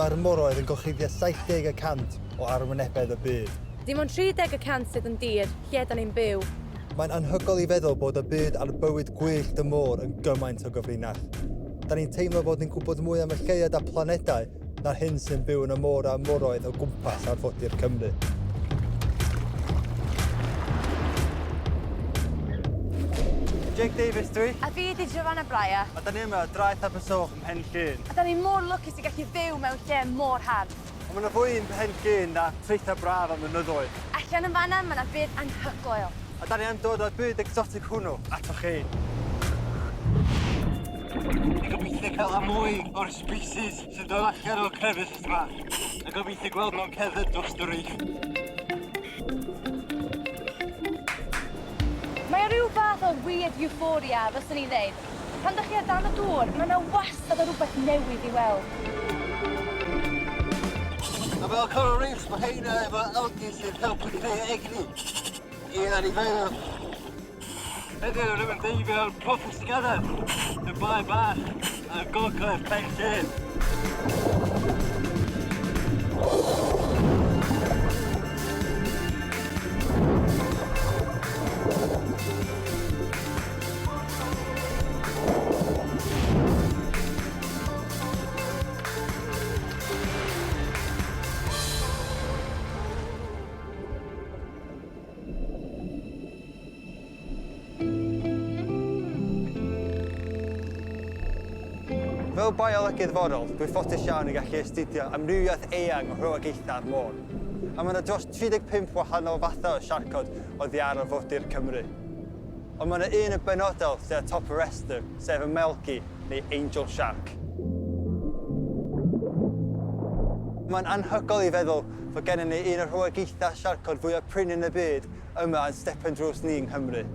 Mae'r moroedd yn gorchuddio 70 y cant o arwynebedd y byd. Dim ond 30 y cant sydd yn dir, lle da ni'n byw. Mae'n anhygoel i feddwl bod y byd a'r bywyd gwyllt y môr yn gymaint o gyfrinach. Da ni'n teimlo bod ni'n gwybod mwy am y lleuad a planedau na'r hyn sy'n byw yn y môr a moroedd o gwmpas arfordir Cymru. Jake Davies dwi. A fi 'di Giovanna Breyer. A da ni yma ar draeth Abersoch ym Mhen Llŷn. A da ni mor lwcus i gallu byw mewn lle mor hardd. Ond ma' 'na fwy yn Mhen Llŷn na traethau braf a mynyddoedd. Allan yn fan'na ma' 'na fyd anhygoel. A da ni am dod â'r byd egsotig hwnnw atoch chi. Ni'n gobeithio cael mwy o'r species sy'n dod allan o'r crevices yma. A gobeithio gweld nhw'n cerdded dros y reef. Mae o ryw fath o weird euphoria, fyswn i'n ddeud. Pan dych chi o dan y dŵr, mae yna wastad o rhywbeth newydd i weld. A fel coral reefs, mae heina efo algae sy'n helpu creu egni i anifeiliaid. Heddiw rwy'n yn deifio ar Proper Scarab, y bae bach ar gogledd Pen Llŷn. Fel biolegydd forol, dwi'n ffodus iawn i gallu astudio amrywiaeth eang o rhywogaethau'r môr. A mae yna dros 35 wahanol fathau o siarcod oddi ar arfordir Cymru. Ond mae yna un yn benodol sydd ar top y rhestr, sef y Melgi, neu Angel Shark. Mae'n anhygoel i feddwl fod gennym ni un o'r rhywogaethau siarcod fwyaf prin yn y byd yma yn stepen drws ni yng Nghymru.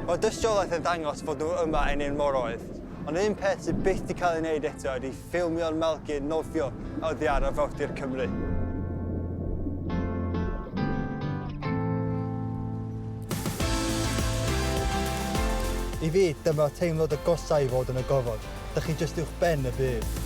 Mae'r dystiolaeth yn dangos fod nhw yma yn ein moroedd, ond un peth sydd byth 'di cael ei wneud eto ydy ffilmio'r melgi yn nofio oddi ar arfordir Cymru. I fi, dyma teimlad agosa i fod yn y gofod. Dych chi jyst uwch ben y byd.